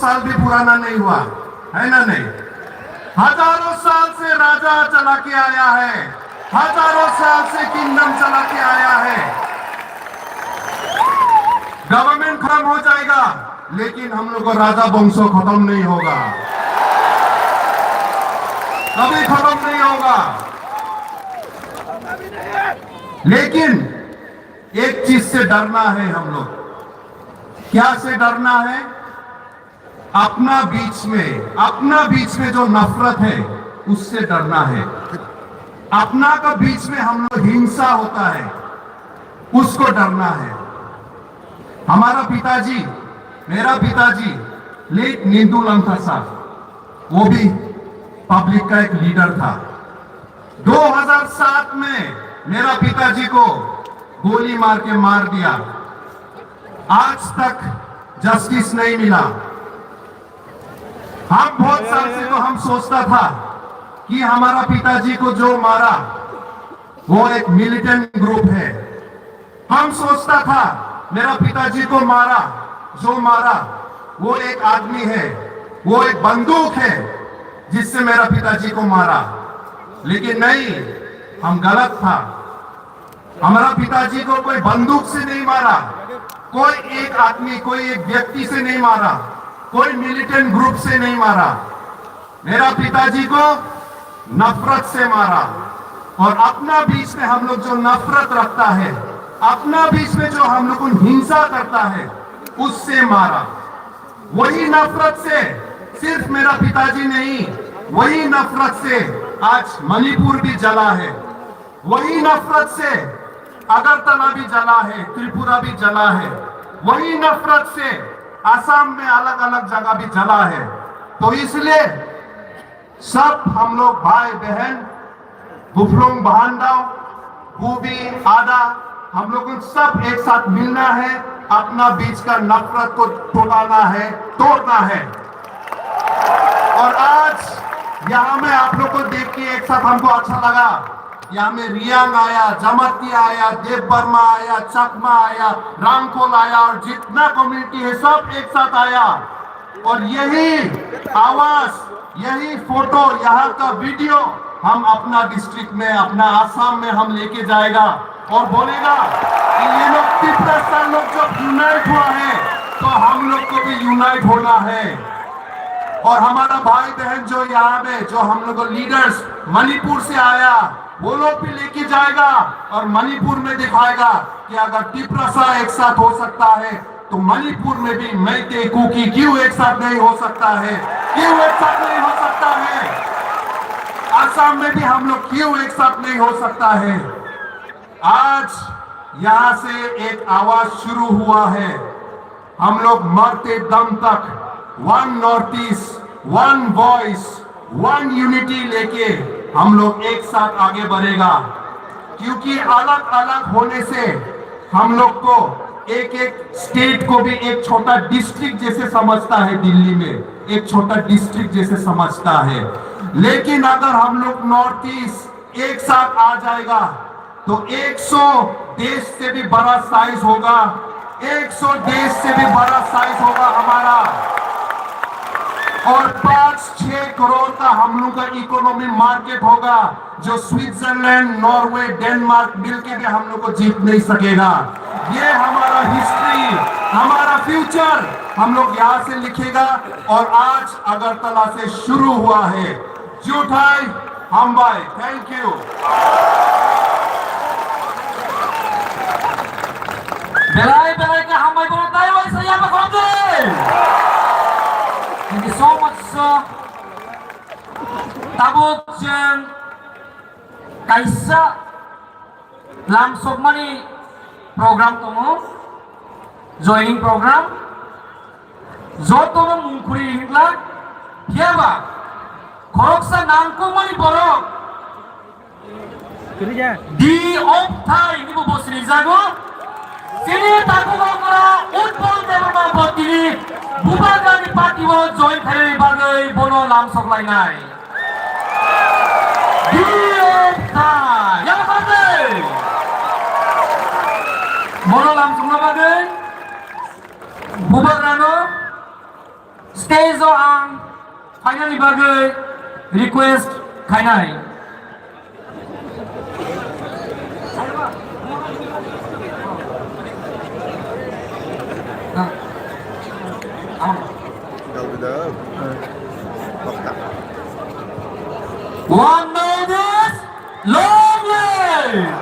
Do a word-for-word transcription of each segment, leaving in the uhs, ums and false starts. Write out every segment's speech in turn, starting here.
साल भी पुराना नहीं हुआ, है ना नहीं? हजारों साल से राजा चला के आया है, हजारों साल से किंगडम चला के आया है। गवर्नमेंट खत्म हो जाएगा, लेकिन हम लोग का राजा वंशो खत्म नहीं होगा, कभी खत्म नहीं होगा। लेकिन एक चीज से डरना है हम लोग। क्या से डरना है? अपना बीच में, अपना बीच में जो नफरत है, उससे डरना है। अपना का बीच में हम लोग हिंसा होता है, उसको डरना है। हमारा पिताजी, मेरा पिताजी लेट निंदू लंका साहब, वो भी पब्लिक का एक लीडर था। दो हज़ार सात में मेरा पिताजी को गोली मार के मार दिया। आज तक जस्टिस नहीं मिला। हम बहुत साल से तो हम सोचता था कि हमारा पिताजी को जो मारा, वो एक मिलिटेंट ग्रुप है। हम सोचता था, मेरा पिताजी को मारा, जो मारा, वो एक आदमी है, वो एक बंदूक है, जिससे मेरा पिताजी को मारा। लेकिन नहीं, हम गलत था। हमारा पिताजी को कोई बंदूक से नहीं मारा, कोई एक आदमी, कोई एक व्यक्ति से नहीं मारा, कोई मिलिटेंट ग्रुप से नहीं मारा। मेरा पिताजी को नफरत से मारा, और अपना बीच में हम लोग जो नफरत रखता है, अपना बीच में जो हम लोग हिंसा करता है, उससे मारा। वही नफरत से सिर्फ मेरा पिताजी नहीं, वही नफरत से आज मणिपुर भी जला है, वही नफरत से अगरतला भी जला है, त्रिपुरा भी जला है, वही नफरत से असम में अलग अलग जगह भी जला है। तो इसलिए सब हम लोग भाई बहन, गुफलुंग बहानदाव, बुबी, आदा, हम लोग सब एक साथ मिलना है, अपना बीच का नफरत को टुटाना है, तोड़ना है। और आज यहाँ में आप लोग को देख के एक साथ हमको अच्छा लगा। यहाँ में रियांग आया, जमातिया आया, देव वर्मा आया, चकमा आया, रांगकोल आया और जितना कम्युनिटी है सब एक साथ आया। और यही आवाज, यही फोटो, यहाँ का वीडियो हम अपना डिस्ट्रिक्ट में, अपना आसाम में हम लेके जाएगा और बोलेगा कि ये लोग तिपरासा लोग जब यूनाइट हुआ है तो हम लोग को भी यूनाइट होना है। और हमारा भाई बहन जो यहाँ में, जो हम लोग लीडर्स मणिपुर से आया, वो लोग भी लेके जाएगा और मणिपुर में दिखाएगा कि अगर तिपरासा एक साथ हो सकता है तो मणिपुर में भी मैते कुकी क्यों एक साथ नहीं हो सकता है, क्यों एक साथ नहीं हो सकता है, आसाम में भी हम लोग क्यों एक साथ नहीं हो सकता है। आज यहाँ से एक आवाज शुरू हुआ है। हम लोग मरते दम तक one north east, one voice, one unity लेके हम लोग एक साथ आगे बढ़ेगा, क्योंकि अलग अलग होने से हम लोग को एक एक स्टेट को भी एक छोटा डिस्ट्रिक्ट जैसे समझता है, दिल्ली में एक छोटा डिस्ट्रिक्ट जैसे समझता है। लेकिन अगर हम लोग नॉर्थ ईस्ट एक साथ आ जाएगा तो एक सौ देश से भी बड़ा साइज होगा, एक सौ देश से भी बड़ा साइज होगा हमारा। और पाँच छह करोड़ का हम लोग का इकोनॉमी मार्केट होगा, जो स्विट्जरलैंड, नॉर्वे, डेनमार्क मिलके भी हम लोग को जीत नहीं सकेगा। ये हमारा हिस्ट्री, हमारा फ्यूचर हम लोग यहाँ से लिखेगा। और आज अगरतला से शुरू हुआ है। Juthai hambai. Thank you. Belai belai khe hambai bono tai waisa yaba khorokjwk. Thank you so much, sir. Tabuk chwng kaisa lamsokmani program tongo, joining program. Jotono mung khuri ringla, phiyaba khoroksa nangkukmani borok D of thai nibo bo sinijago. Chini takhuk okra Utpal Debbarma bo tini Bubagrani party o join khainani bagwi bono lamsok lainai. D of thai. Yang pande. Bono lamsokna bagwi Bubagrano Stage o ang finally bagwi request khainai. One minute, long live!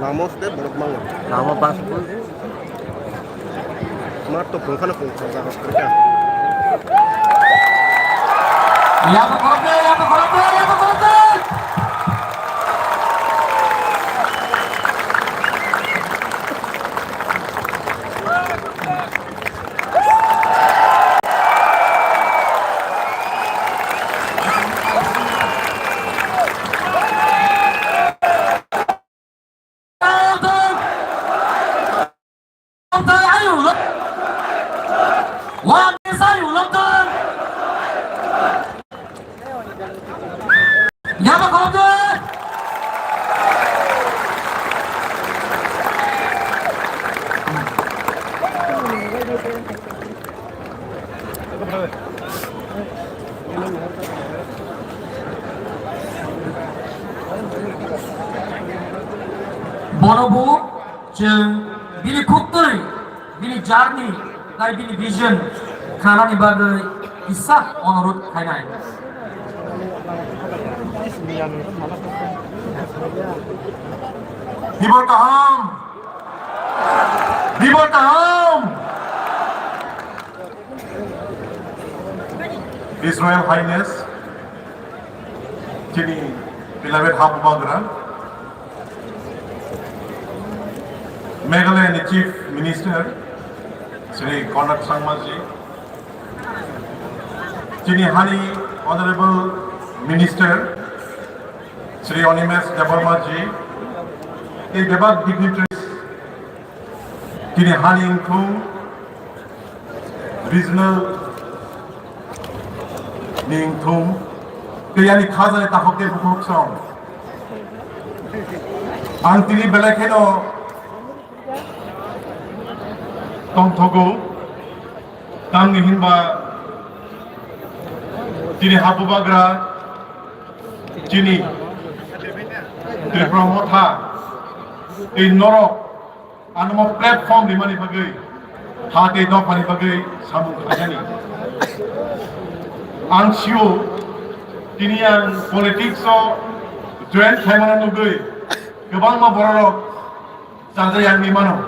Lama step borok mango. Lama bus. Mar to pungkhana pungkha jaga kwrwikha. Yaba khoroknwi, yaba khoroknwi, yaba khoroknwi. Bono bo chwng bini khuktwi, bini journey, tei bini vision khanani bagwi kisa onurodh khainai. Bibo kaham! Bibo kaham! His Royal Highness, chini beloved ha bubagra, Meghalaya ni Chief Minister, Shri Conrad Sangma ji, chini hani Honorable Minister, Shri Animesh Debbarma ji, tei bebak dignitaries, chini hani wngthung, regional ni wngthung, tei ani khajani takhuk tei bukhuk song. Ang tini belai kheno tongthogo, tamni hinba chini ha bubagra, chini Tripura Motha, tei norok ano mo platform rimani bagwi, ha tei dophani bagwi samung khlainani. Ang sio, tini ang politics o join khlaimano nugwi kwbangma bororok chajai ang ni mano.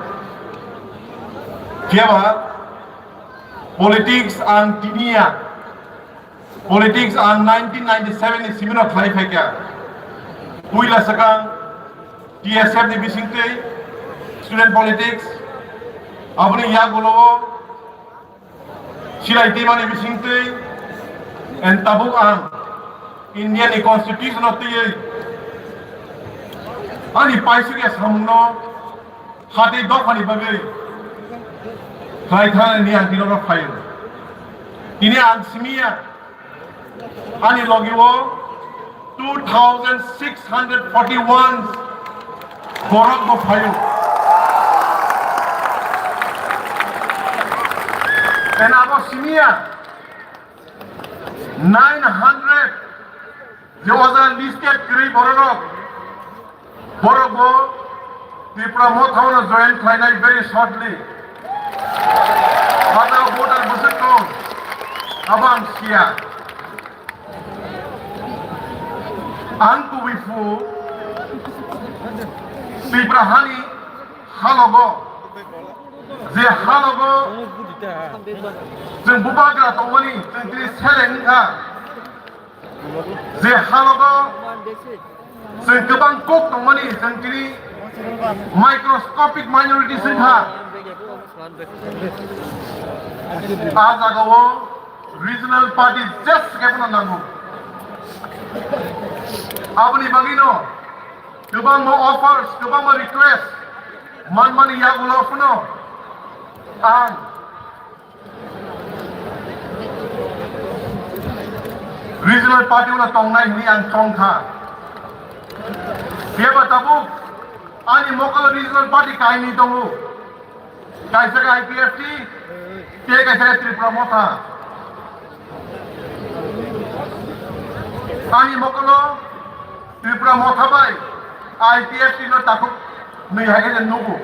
Phiya ba politics ang tini ya Politics ang nineteen ninety-seven ni simi no khlai phaikha. Puila swkang T S F ni bisingtwi student politics, aboni yagulo o silai twimani bisingtwi, and tabuk ang India ni constitution o twiwi ani paisukya samung no Hati dophani bagwi khlai thani ang tino phaio. Tini ang simiya ani logi o two thousand six hundred forty-one borok bo phaio. And abo simiya nine hundred je oja listed kwrwi bororok, borok bo Tipra Motha o join khlainai very shortly. Oja voter bwswk tong, abo ang siya. Ang kubui phu Tipra hani halogo, je halogo chwng bubagra tongmani chwng tini seleng wngkha. Je halogo chwng kwbang kok tongmani chwng tini microscopic minorities wngkha. A jagao regional party jes kebono nango. Aboni bagwino kwbangma offers, kwbangma request manmani yagulo phano Ang regional party uno tongnai hwnwi ang chongkha. Phiya ba tabuk ani mokolo regional party kainwi tongo. Kaisa khe I P F T, tei kaisa khe Tripura Motha. Ani mokolo Tripura Motha bai I P F T no takhuk nwi hai khe nugo.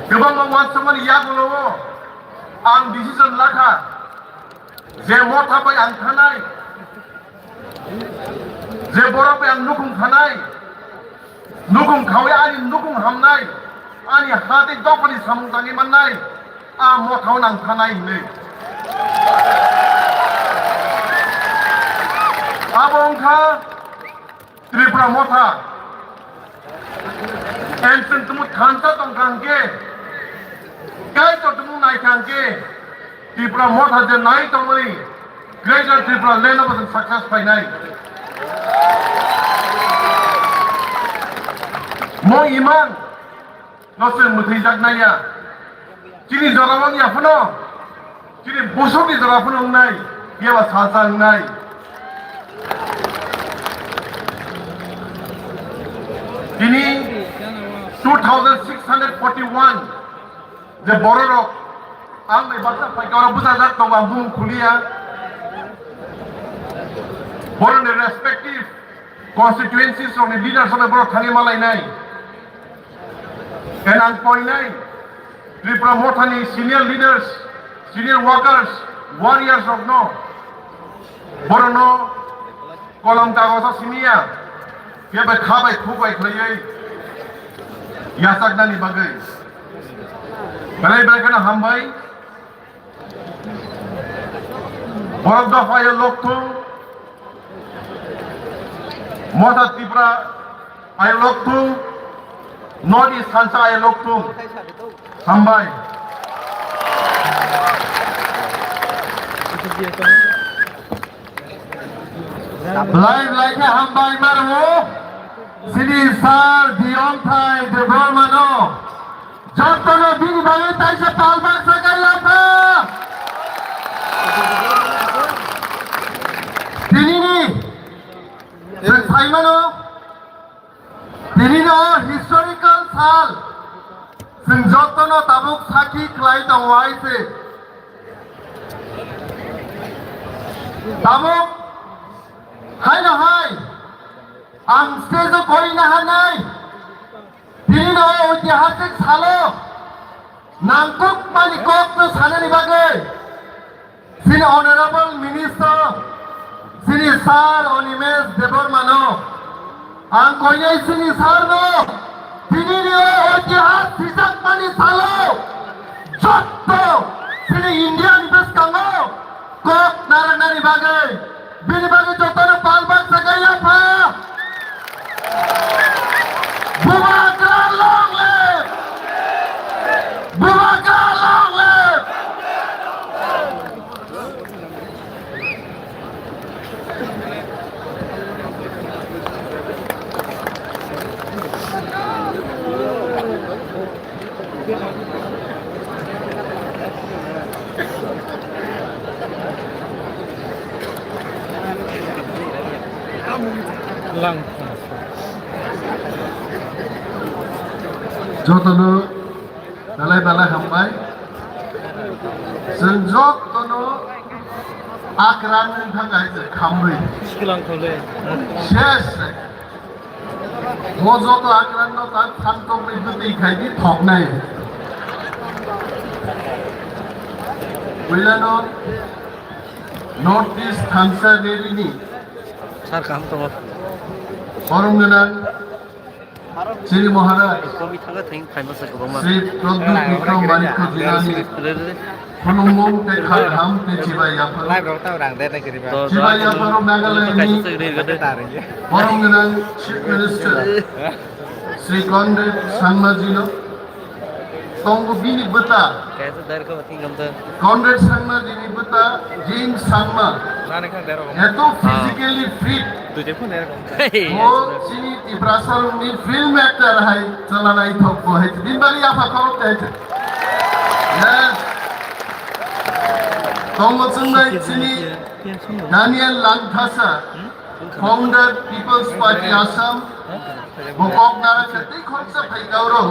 Kwbangma uansukmani yagulo o ang decision lakha je Motha bai ang thanai, je borok bai ang nukhung thanai, nukhung khawi ani nukhung hamnai, ani ha tei dophani samung tangwi mannai, a Mothao nang thanai hwnwi. Abo wngkha Tripura Motha. Enchwng tumu thansa tongkha hwnkhe, Kaitor tumu naikha hwnkhe, Tripura Motha je nai tongmani Greater Tripura Land obo chwng success phainai. Mo imang no chwng mwthwijak naiya. Chini jora wng ya phano, chini bosongni jora phano wngnai, yaba salsa wngnai. Tini two thousand six hundred forty-one je bororok ang bai baksa phaikhe oro bwsajak tongo, ang bumung khuliya. Boroni respective constituencies rokni leaders rok borok thangwi malainai. And ang koinai Tripura Mothani senior leaders, senior workers, warriors rokno borokno kolom kagojo simiya, phiya bai kha bai khuk bai khlaiwi yachaknani bagwi. Belai belai kheno hambai. Borok dopha ayo lokthung, Motha Tripura ayo lokthung, North East thansa ayo lokthung. Hambai. Belai belai khe hambai mano. Sini sir Diyongthai Debbarmano. Jotono bini bagwi taisa pal baksa kailampha. Tinini chwng saimano, tinino historical sal. Chwng jotono tabuk sakhi khlai tongo hai se. Tabuk haino hai ang stage o kori naharnai. Tinino o oitihasik salo nangkukmani kokno sanani bagwi chini Honorable Minister, chini Sir Animesh Debbarmano ang koinai chini Sir no tinini o oitihas sijakmani salo jotto chini India ni bwskango kok narwknani bagwi, bini bagwi jotono pal baksa kailampha. Bubagra long live! Bubagra long live! Lang. Jotono belai belai hambai. Chwng jotono akran wngkha kaisa khamwi. Silang thole. Ses. Mo joto akran no tak santokni bwtwi khai di thoknai. Puilano North East Thansa Rally ni Sir, kaham tongo. Borom gwnang chini Maharaj Komi thangkha thang phaima se kwbangma. Sri Pradyut Bikram Manikya Jinani Re, re, re. Khulumung tei kha-, kaham tei chibai yapharo. Live rok tamo rang de, de, kiriba. To, to, chibai yapharo Meghalaya ni kaisa se re, re, re. Borom gwnang Chief Minister Sri Conrad Sangma ji no. Tongo bini bwta. Kaisa dar ko thing gam ta. Conrad Sangma jini bwta Jing Sangma. Nani kha der ko. Eto physically fit. Tuje phone der ko. Hey. Mo chini Tiprasa rokni film actor hai chala naithok bo hai. Din bari apa kau teh. Tongo chungnai chini Daniel Langthasa, founder People's Party Assam, bo kok nara khe tei khoroksa phai kauro.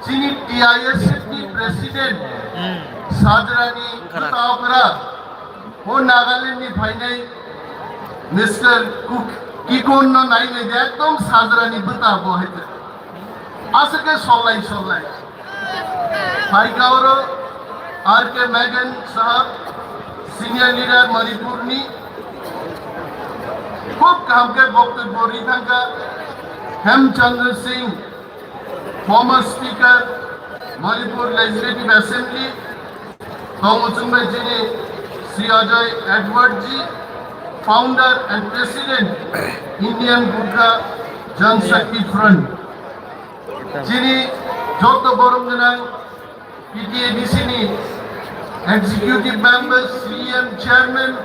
Chini T I S F ni president, Sajrani Bwtagra, bo Nagaland ni phainai Mister Kuk-, Kikon no nainai de ekdom Sajrani bwta bo hai khe. Aswk khe sollai sollai. Phai kauro R K Megan sahab, senior leader Manipur ni, khub kaham khe boktobbo ri thangkha. Hemchandra Singh, former speaker, Manipur Legislative Assembly, tongo chungnai chini Sri Ajoy Edward ji, founder and president, Indian Gurkha Janshakti Front. Chini joto borom gwnang P T A D C ni executive members, C E M chairman,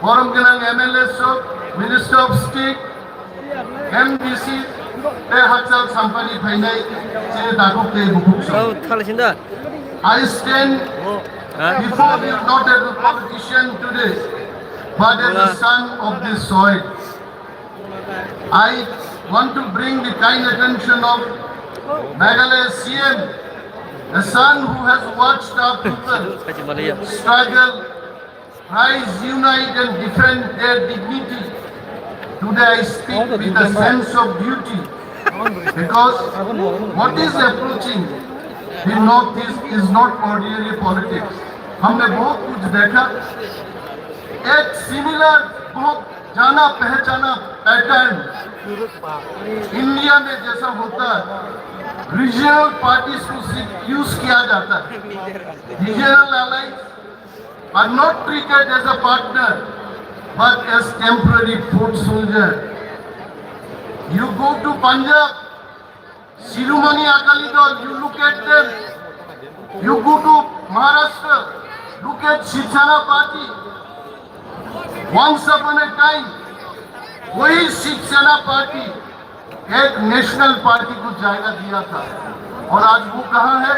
borom gwnang M L A sok, Minister of State, M D C, tei hakchal sampani phainai chini takhuk tei bukhuk sok. Thala sinda. I stand before you not as a politician today, but as a son of this soil. I want to bring the kind attention of Meghalaya C M, a son who has watched our people struggle, rise, unite and defend their dignity. Today I speak with a sense of duty because what is approaching the Northeast is not ordinary politics. हमने बहुत कुछ देखा, एक similar बहुत जाना पहचाना pattern India में जैसा होता है, regional parties को सिर्फ use किया जाता है। Regional allies are not treated as a partner, but as temporary foot soldier. You go to Punjab, Shiromani Akali Dal, you look at them. You go to Maharashtra, look at Shiv Sena Party. Once upon a time, वही शिवसेना पार्टी एक national party को जायगा दिया था, और आज वो कहाँ है?